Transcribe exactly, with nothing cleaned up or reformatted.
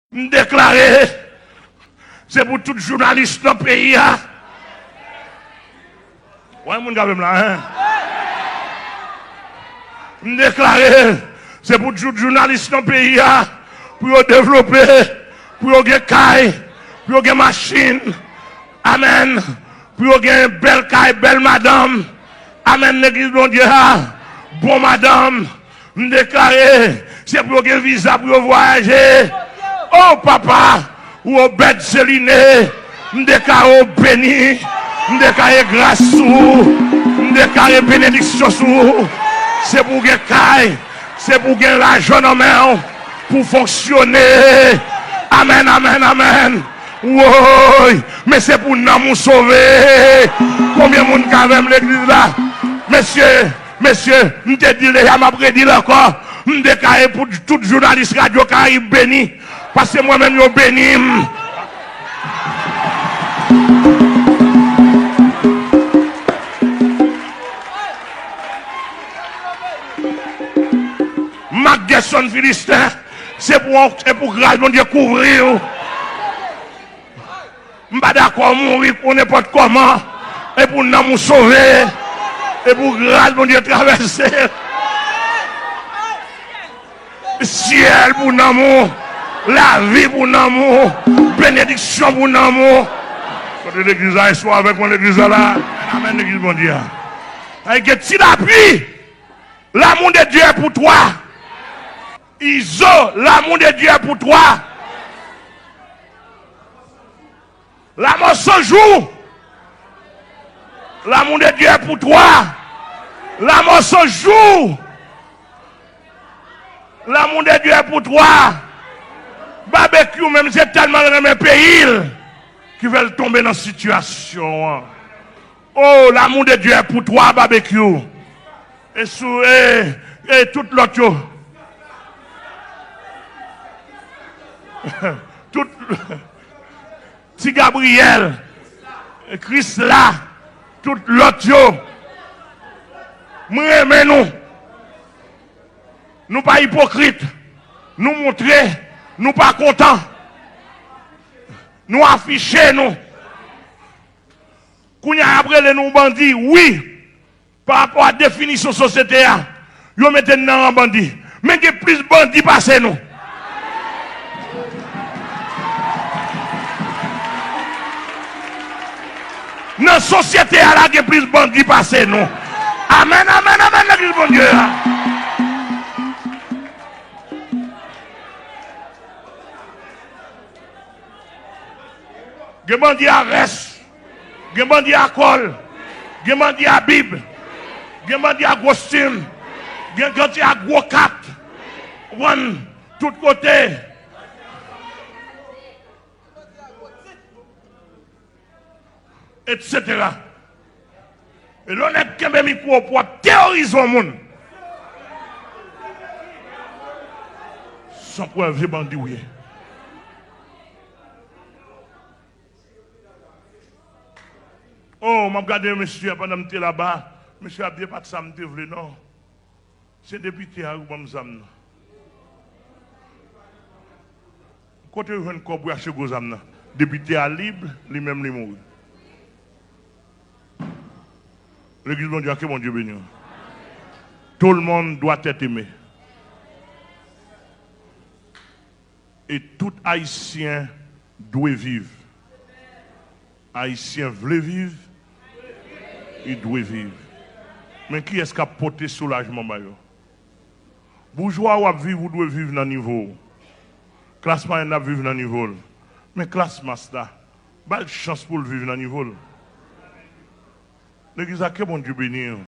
M deklare, se pou tout jounalis nan peyi a. Wè moun k avè m la, en? M deklare, se pou tout jounalis nan peyi a, pou yo devlope, pou yo gen kay, pou yo gen machin. Amèn. Pou yo gen bèl kay, bèl madanm. Amèn, legliz Bondye a. Bon madanm. M deklare, se pou yo gen viza pou yo vwayaje. O papa, ou Obed Celine, m deklare w beni. M deklare gras sou ou. M deklare benediksyon sou ou. Se pou w gen kay. Se pou w gen lajan nan men w pou fonksyone. Amèn, amèn, amèn. Woy, men se pou nanm ou sove. Konbyen moun k avè m legliz la? Mesye, mesye, m te di l deja, m ap redi l ankò. M deklare pou tout jounalis Radyo Karayib beni. Paske mwen menm yo beni m. Mak Gèson Filisten, se pou, se pou gras Bondye kouvri w. M pa dakò mouri pou nenpòt kòman. E pou nanm ou sove. E pou gras Bondye travèse. Syèl pou nanm ou. Lavi pou nanm ou. Benediksyon pou nanm ou. Kote legliz la, aswè avèk mwen legliz la la. Amèn, legliz Bondye a. Ay, gen ti lapli. L'amour de Dieu est pour toi. Izo, l'amour de Dieu est pour toi. L'amour sans jour. L'amour de Dieu est pour toi. L'amour sans jour. L'amour de Dieu est pour toi. Babekyou, menm se tèlman l renmen peyi l, ki fè l tonbe nan sitiyasyon an. Oh, l'amour de Dieu est pour toi, Babekyou. E sou, e, e tout lòt yo. Tout, Ti Gabriyèl, Krisla, tout lòt yo. M renmen nou. Nou pa ipokrit. Nou montre nou pa kontan. Nou afiche nou. Kounye a, y ap rele nou bandi, wi. Pa rapò a definisyon sosyete a, yo mete n nan ran bandi. Men gen plis bandi pase nou. Nan sosyete a la, gen plis bandi pase nou. Amèn, amèn, amèn, legliz Bondye a. Gen bandi a vès. Gen bandi a kòl. Gen bandi a bib. Gen bandi a gwo stim. Gen bandi a gwo kat. Konprann? Tout kote. Etsetera. E lè w nèk kenbe mikwo pou w ap teworize yon moun, san prèv, se bandi w ye. Oh, m ap gade mesye a pandan m te laba. Mesye a di, "E pa t sa m te vle, non." Se depite a wi ban m zam nan. Kote yo jwenn kòb pou yo achte gwo zam nan? Depite a lib, li menm li mouri. Legliz Bondye a, ke Bondye beni w. Tout le monde doit être aimé. E tout Ayisyen dwe viv. Ayisyen vle viv, li dwe viv. Men kiyès k ap pote soulajman ba yo? Boujwa w ap viv, ou dwe viv nan nivo w. Klas mwayèn ap viv nan nivo l. Men klas mas la, ba l chans pou l viv nan nivo l. Legliz la, ke Bondye beni w.